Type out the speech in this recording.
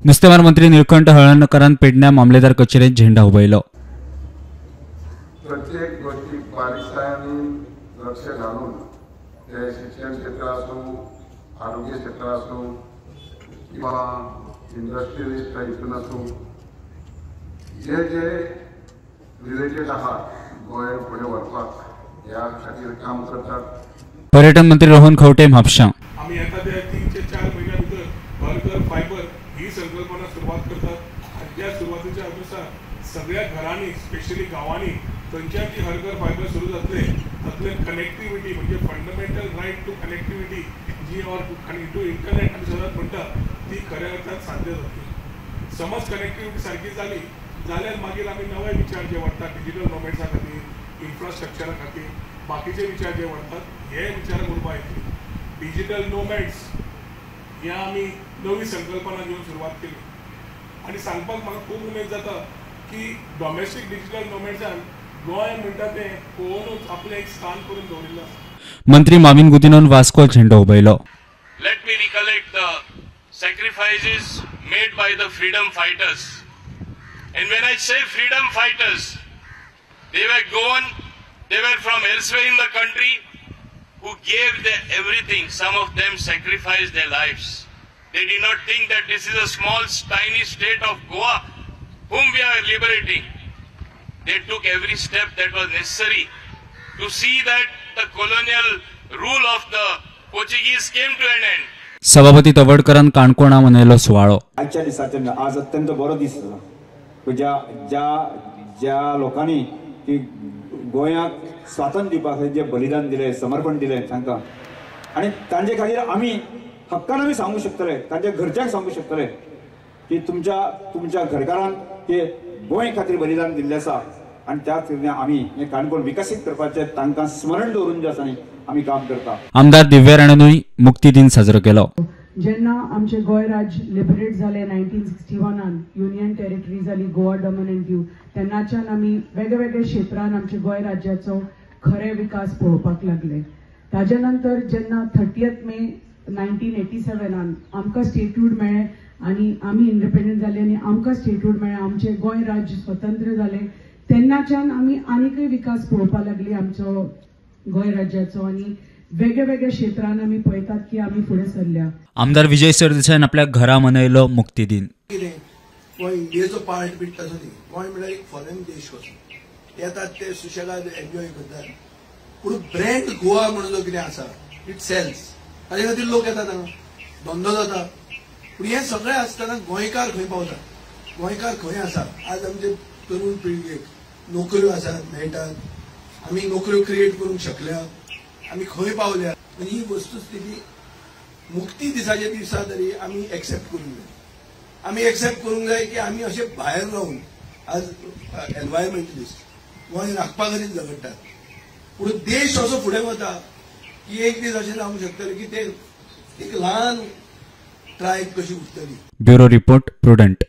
नुस्तेमार मंत्री निळकंठ हळर्णकरान पेडण्या मामलेदार कचेरेत झेंडा हुबयलो. प्रत्येक गोष्टी बारीकसायेन लक्ष घालून ते शिक्षण क्षेत्र आसूं, आरोग्य क्षेत्र आसूं किंवा इंडस्ट्रियलिस्ट हितून आसूं, जे जे रिलेटेड आहा गोंय फुडें व्हरपाक ह्या खातीर काम करतात. पर्यटन मंत्री रोहन खंवटे म्हापशां. आमी येता त्या 3 ते 4 म्हयन्या भितर घर घर फायबर ही संकल्पना सुरवात करतात आनी त्या सुरवातीच्या अनुसार सगळ्या घरांनी स्पेशली गांवांनी थंयच्यान जी हर घर फायबर सुरू जातले तातूंतल्यान कनेक्टिविटी म्हणजे fundamental right to connectivity ji or to internet आमी सदांच म्हणटा ती खऱ्या अर्थान साध्य जातली. समज कनेक्टिविटी सारकी जाली जाल्यार मागीर आमी नवे विचार जे व्हरतात डिजिटल नोमॅड्सा खातीर, इन्फ्रास्ट्रक्चरा खातीर, बाकीचे विचार जे व्हरतात हे विचार उर्बा येतली. डिजिटल नोमॅड्स ह्या आमी नवी संकल्पना घेवन सुरवात केली आनी सांगपाक म्हाका खूब उमेद जाता की डॉमेस्टीक डिजिटल नोमॅड्सान गोंय म्हणटा तें पळोवनूच आपलें एक स्थान करून दवरिल्लें आसा. मंत्री Mauvin गुदिनोन Vasco झेंडो हुबयलो. Let me recollect the sacrifices made by the freedom fighters. And when I say freedom fighters, they were Goan, they were from elsewhere in the country, who gave their everything. Some of them sacrificed their lives. They did not think that this is a small, tiny state of Goa whom we are liberating. They took every step that was necessary to see that the colonial rule of the Portuguese came to an end. सभापती तवडकरान काणकोणा मनयलो सुवाळो. आजच्या दिसाचे आज अत्यंत बरो दीस आसा. ज्या ज्या ज्या लोकांनी की गोंयाक स्वातंत्र्य दिवपा खातीर जे बलिदान दिलें, समर्पण दिलें तांकां, आनी तांचे खातीर आमी हक्कान आमी सांगूंक शकतले, तांच्या घरच्यांक सांगूंक शकतले की तुमच्या तुमच्या घरकारान ते गोंय खातीर बलिदान दिल्लें आसा आनी त्याच खातीर आमी हें काणकोण विकसीत करपाचें तांकां स्मरण दवरून जें आसा न्ही आमी काम करता. आमदार दिव्या राणेनूय मुक्ती दिन साजरो केलो. जेन्ना आमचें गोंय राज्य लिबरेट जालें 1961 युनियन टेरिटरी जाली गोवा दमन एंड दीव, तेन्नाच्यान आमी वेगळे क्षेत्रान आमच्या गोंय राज्याचो खरे विकास पळोवपाक लागले. ताज्या नंतर जेन्ना 30 मे 1987 आमकां स्टेटहूड मेळ्ळें आनी आमी इंडिपेंडंट जाले आनी आमकां स्टेटहूड मेळ्ळें, आमचें गोंय राज्य स्वतंत्र जालें, तेन्नाच्यान आमी आनीकय विकास पळोवपाक लागली आमचो गोंय राज्याचो आनी वेगळे क्षेत्रान आमी पळयतात की आमी फुडें सरल्या. आमदार विजय सरदेसायान आपल्या घरा मनयलो मुक्ती दिन. कितें गोंय इंडियेचो पार्ट बीट तसो न्ही, गोंय म्हणल्यार एक फॉरेन देश कसो, येतात ते सुशेगाद एन्जॉय करतात. पूण ब्रँड गोवा म्हणून जो कितें आसा it cells, ताजे खातीर लोक येतात हांगा, धंदो जाता. पूण हें सगळें आसतना गोंयकार खंय पावता, गोंयकार खंय आसा? आज आमचे तरुण पिळगेक नोकऱ्यो आसात, मेळटात, आमी नोकऱ्यो क्रिएट करूंक शकल्या, आमी खंय पावल्या? ही वस्तुस्थिती मुक्ती दिसाच्या दिसा तरी आमी एक्सेप्ट करूंक जाय. आमी एक्सेप्ट करूंक जाय की आमी अशे भायर रावन आज एनवायरमेंटलिस्ट गोंय राखपा खातीर झगडटात, पूण देश असो फुडें वता की एक दीस अशें जावंक शकतलें की ते एक ल्हान ट्रायब कशी उरतली. Bureau report, Prudent.